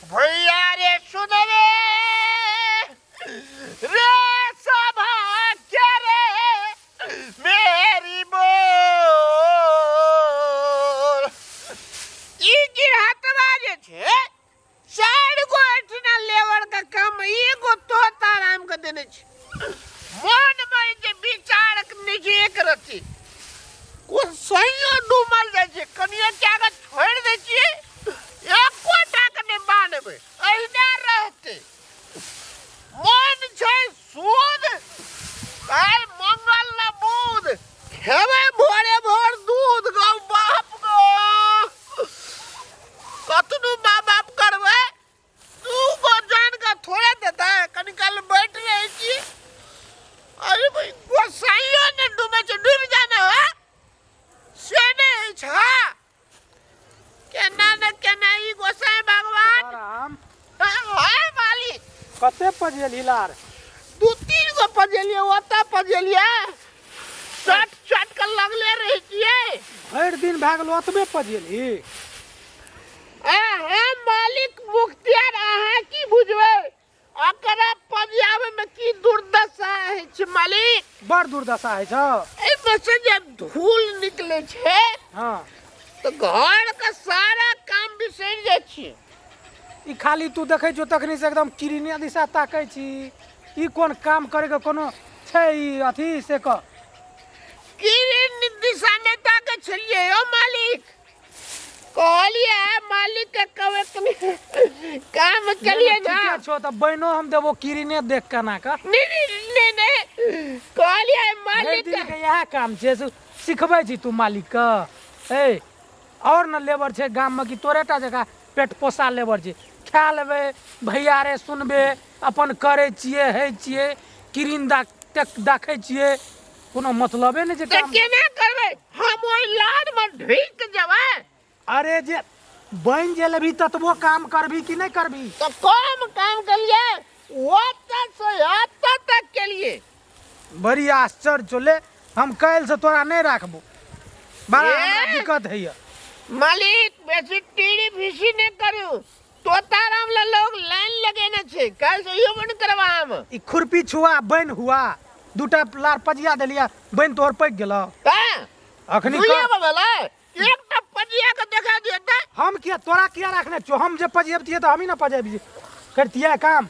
भैया रे सुन रे रे सभा के रे मेरी बोल। ई गिरहतवा जे छै चारि गो एहिठिना लेबर के काम एगो तोता राम के देने छै। मन में जे विचार नहि छै एक रत्ती, गोसाइयो डूमल जाइ छै। कनिये टाके छोड़ि दै छियै, एको टाके नहि बान्हबै, एहिना रहतै। मन छै सूद, काल्हि मंगल ने बुध, खेबै भोरे भोर दूध। गौ बाप गो, कतनो माँ बाप करबै, दू गो जान के थोड़े देतै। कनी काल बैठ रहै छी। अरे भाई, गोसाइयो ने डूबै छै, डूबि जाना हो से नहि होइ छै। केना ने केना ई गोसाई भगवान। राम। हाँ मालिक। कते पजेलही लार? दू तीन गो पजेलियै, ओतऽ पजेलियै, चट चट के लगले रहै छियै। भरि दिन भए गेल, ओतबे पजेलही? अहाँ मालिक मुख्तियार, अहाँ की बुझबै ओकरा पजियाबै में की दुर्दशा होइ छै मालिक। बड़ दुर्दशा होइ छौ। एहिमे से जे धूल निकलै छै तऽ घर के सारा काम बिसरि जाइ छियै। ई खाली तू देखै छौ तखनी से एकदम किरिनिया दिशा ताकै छी। ई कोन काम करे के कोनो छै ई अथी से कह। किरिन दिशा नहि ताकै छलियै यौ मालिक, कहलियै मालिक के कहबै कनि काम के लिए ना। ठीके छौ, तऽ बइनो हम देबो किरिने देख के ना कऽ। नहीं नहीं नहीं नहीं, कहलियै मालिक भरि दिन के इएह काम छै, से सिखबै छी तू मालिक के। ए और न लेबर छै गाम में कि तोरे टा जकाँ पेट पोसा लेबर छै? खा लेबै भैया रे, सुनबे अपन करै छियै है छियै, किरिन दा टेक देखै छियै, कोनो मतलबे नहि छै। तऽ काम केना करबै हम, ओहि लार में ढुकि जेबै? अरे जे बनि जे लेबही ततबो काम करबही कि नहि करबही? तऽ कम काम केलियै? ओतऽ से एतऽ तक केलियै। बड़ी आश्चर्य छौ। ले, हम काल्हि से तोरा नहि राखबो, बड़ा हमरा ए! दिक्कत होइए। मालिक, बेसी टीरी फीसी नहि करू। तोताराम ला लोग लाइन लगेने छै, काल्हि से इहो बंद करबा हम। ई खुरपी छुआ बनि हुआ, दूटा लार पजिया देलिया, बनि तोहर पकि गेलौ? तऽ अखनी दुइये कर। गो भेलै, एकटा पजिया के देखा दियौ तऽ। हम किया तोरा किया राखने छियौ? हम जे पजियबतियै तऽ हमही ने पजेबियै, करतियै काम।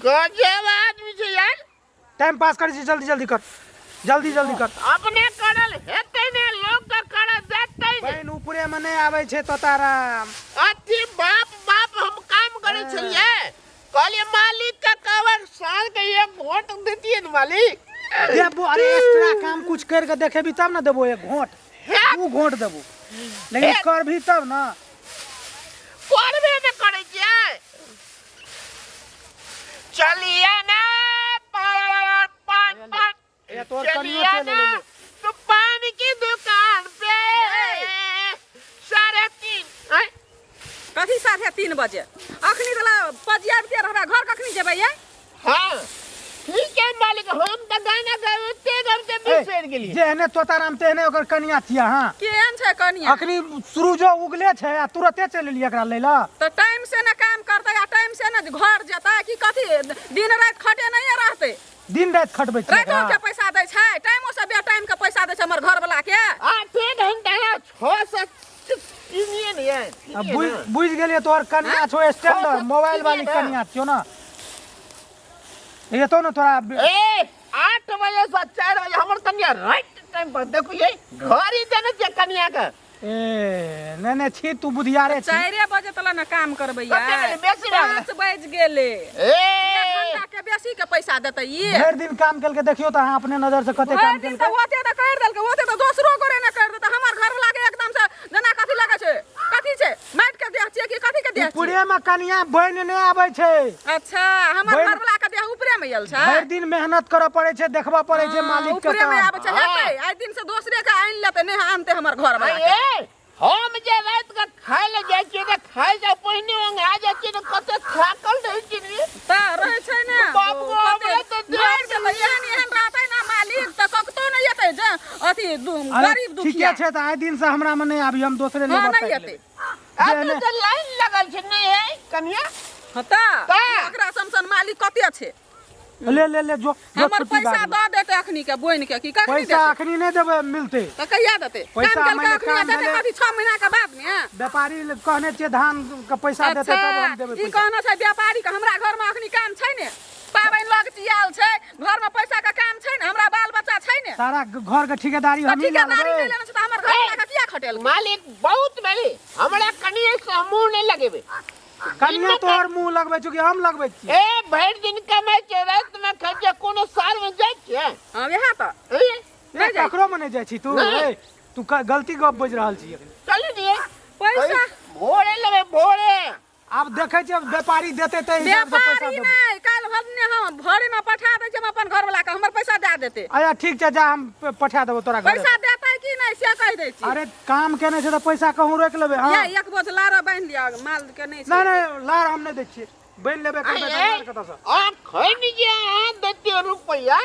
गजब आदमी छै यार। टाइम पास करै छी। जल्दी जल्दी कर, जल्दी जल्दी कर। अपने करल हेतै ने, लोग के करल देतै ने। पानि ऊपरे में नहि आबै छै तोताराम। अथी बाप बाप, हम काम करै छलियै, कहलियै मालिक के कहबै साल के एक घोट देतियै ने मालिक। देबो। अरे एक्स्ट्रा काम कुछ कर के देखेबी तब ने देबो एक घोंट, दू घोंट देबो, लेकिन करबी तब ने। करबे ने करै छियै। चलिए ना पान पान पान। ए, तोहर कनियो चलिए चलि ना एलौ। तो पान की दुकान पे 3:30 आँय? कथी 3:30 बजे? अखनी तऽ पजियाबिते रहबै, घर कखनी जेबै ये? हाँ ठीक है मालिक, हम तऽ गाना गाबिते गाबिते बिसरि गेलियै। जेहने तोताराम तेहने ओकर कनिया छियै। हाँ, केहन छै कनिया? अखनी सूरुजो उगले छै आ तुरते चलि एलियै एकरा लै लए। तऽ टाइम से ने काम करतै आ टाइम से ने घर जेतै कि कथी? दिन राति खटे नहीं रहतै? दिन राति खटबै छियै रातिो एकरा? के पैसा दै छै, टाइमो से बे टाइम के पैसा दै छै हमर घरवला के। आठे घंटा ना, छः से तीनिए ने ये, आ तीनिए बुझ ना। बुझि गेलियै, तोहर कनिया छौ स्टैंडर्ड मोबाइल वाली ना। कनिया छियौ ने, एतौ ने तोरा ए 8 बजे से 4 बजे हमर कनिया राइट टाइम पर। देखो ये घड़ी देने छै कनिया के। ए नहि नहि छी, तू बुधियारे छी। 4 बजे तक ने काम करबै। कते भेलै? बेसी भए गेलै। 5 बाजि गेलै। ए एक घंटा के बेसी के पैसा देतै ई? भरि दिन काम केलकै, देखियौ तऽ अहाँ अपने नजर से कते भरि काम दिन केलकै। तऽ ओते तऽ करि देलकै, ओते तऽ दोसरो गोरे ने करि देतै। हमर घरवला के एकदम से जेना कथी लगै छै, कथी छै, माटि के देह छियै कि कथी के देह छियै? ऊपरे में कनिया बनि नहि आबै छै। अच्छा, हमर घरवला के देह ऊपरे में आयल छै? भरि दिन मेहनत करऽ पड़ै छै, देखबऽ पड़ै छै मालिक के ऊपरे में काम। आबै छै। हेतै, आइ दिन से दोसरे के आनि लेतै, नहि आनतै हमर घरवला के। ए हम जे राति के खाय लए जाइ छियै तऽ खाय से पहिने ओंघा जाइ छियै तऽ कते थाकल रहै छियै रे। तऽ रहै छै ने। बाप गो, कते हमरा तऽ देह मारि देतै। एहन एहन रहतै ने मालिक तऽ कतौ नहि एतै जे अथी अरे गरीब ठीके दुखिया। छै, तऽ आइ दिन से हमरा में नहि आबी, हम दोसरे हँ लेबर नहि ताकि एतै। लेबै। एतऽ तऽ लाइन लगल छै, नहि है। कनिया हँ तऽ तऽ। ओकरा सन सन मालिक कते छै ले ले ले जो जो हमर छुट्टी पैसा भए गेलै। दऽ देतै अखनी के बोनि के की कखनी पैसा देतै अखनी नहि देबै मिलतै तऽ कहिया देतै पैसा काम मानि केलकै ले अखनी काम देतै भेलै। कथी 6 महीना के बाद मे व्यापारी लग कहने छियै धान के पैसा देतै अच्छा तब हम देबै ई पैसा कहना छै व्यापारी के हमरा घर में अखनी काम छै ने पाबनि लगचियाल छै घर में पैसा के काम छै ने हमरा बाल बच्चा छै ने सारा घर के ठेकेदारी तऽ हमही लऽ ठेकेदारी लेबै नहि लेने छै तऽ हमर घर वाला के किया खटेलकै मालिक बहुत भेलै हमरा कनिए से मुँह नहि लगेबै कनिया तोहर मुँह लगबै छौ कि हम लगबै छी ए भरि दिन कमाइ छै रातिमे खाइ छै कोनो सालमे जाइ छियै हँ वएह तऽ ए, ए, नहि जाइ ककरो मे नहि जाइ छी तू नहि। ए, तू गलती गप बाजि रहल छी अखन। चलू दियै पैसा भोरे लेबै भोरे आब देखै छियै व्यापारी देतै ताहि हिसाब से पैसा व्यापारी देबै नहि काल्हि भरने हम भोरे में पठा दै छियै हम अपन घर वाला के हमर पैसा दए देतै अच्छा ठीक छै जा हम पठा देबो तोरा घरे पैसा देतै कि नहि से कहि दै छी अरे काम केने छै तऽ पैसा कहूँ रोकि लेबै हँ या एक बोझ लार बान्हि लिअ माल के नहि छै नहि नहि लार हम नहि दै छियै बनि लेबै करबै तऽ लार कतऽसँ अखन जे अहाँ दैतियै रुपैआ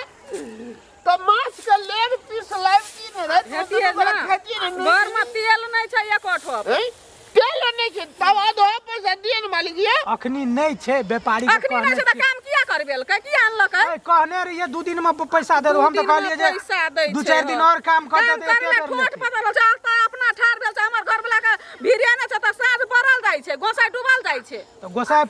तऽ माछ के लेग पीस लाबिती ने राति में हेतियै दुनू गोरा ने खातियै ने नून। घर में तेल नहि छै एको ठोप हैं? तेल नहि छै तब आधो पैसा दिअ ने मालिक ये अखनी नहि छै व्यापारी के अखनी कहने नहि छै तऽ छियै। काम किया करबेलकै किया अनलकै ए, कहने रहियै 2 दिन में पैसा दे दो हम दू तऽ दिन में कहलियै जे पैसा दै दू छै, चारि दिन हँ। और काम करतै काम तऽ एके करले बेर ठोठ लेतै। पड़ल छै आब तऽ अपना ठाढ़ भेल छै हमर घरवला के भीड़े नहि छै तऽ साँझ पड़ल जाइ छै गोसाइ डूबल जाइ छै तऽ गोसाइ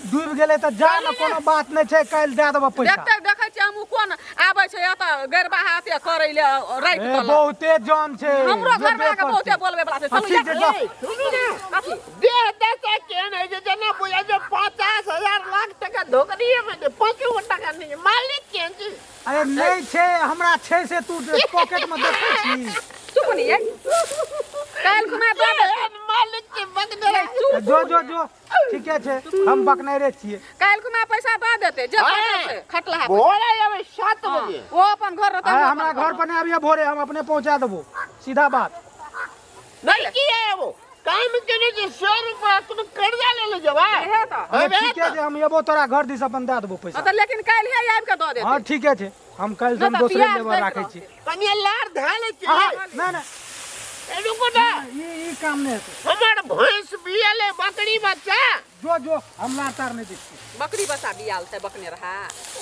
डूबि गेलै तऽ जा ने कोनो बात नहि छै काल्हि दए देबऽ पैसा देखते देखै छियै हम कोन आबै छै एतऽ गरबाहा अते करै ले राति ए तलक बहुते जान छै हमरो जेबे घरवला के करतै। बहुते बोलबै बला छै हँ, चलू ठीक छै जा जा सुनू ने कथी देह दशा केहन होइ छै जेना बुझाइ छै 50,000 लाख टका धोकड़िए मे छै 5 गो टका नहि छै मालिक केहन छै अरे नहि छै हमरा छै से तू पॉकेट मे देखै छी चुप नहीं है काल्हि खुना दऽ देतै केहन मालिक छै बकने चुप जो जो जो ठीके छै हम बकनेरे छियै काल्हि खुना पैसा दऽ देतै जे हाँ। खटल छै खटलाहा पैसा। भोरे अबै 7 हाँ, बजे ओ अपन घर रहतै अरे हम हमरा अपन घर पर नहि आबिए भोरे हम अपने पहुंचा देबो सीधा बात नहीं की है वो काम केने छै 100 रुपया कोनो कर्जा ले ले जेबै इहे तऽ। अरे हेबे ठीके तऽ। छै हम एबो तोरा घर दिस अपन दए देबो हाँ, पैसा तऽ लेकिन काल्हिए आबि कऽ दऽ देतै हँ ठीके छै हम काल्हि से हम नहि तऽ दोसरे प्याज लेबर दैत राखै रहतै। छी कनिये लार धए लै छी अहाँ नहि नहि ए रुकू ने ई ई काम नहि हेतै हमर भैंस बियले बकरी बच्चा जो जो हम लार तार नहि दै छियै बकरी बच्चा बियाल छै बकने रहा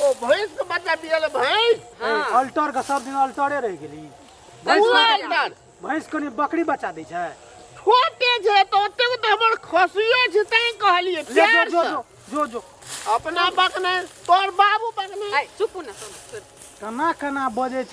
ओ भैंस के बच्चा बियले भैंस हाँ। अल्टर के सब दिन अल्टरे रहि गेली भैंस अल्टर भैंस कनि बकरी बच्चा दै छै छोटे छै तऽ ओतेक तऽ हमर खसियो छै तैं कहलियै ले जो प्यार जो से। जो जो जो अपना बकने तोर बाबू बकने आइ चुप ने सुन केना केना बजै छै।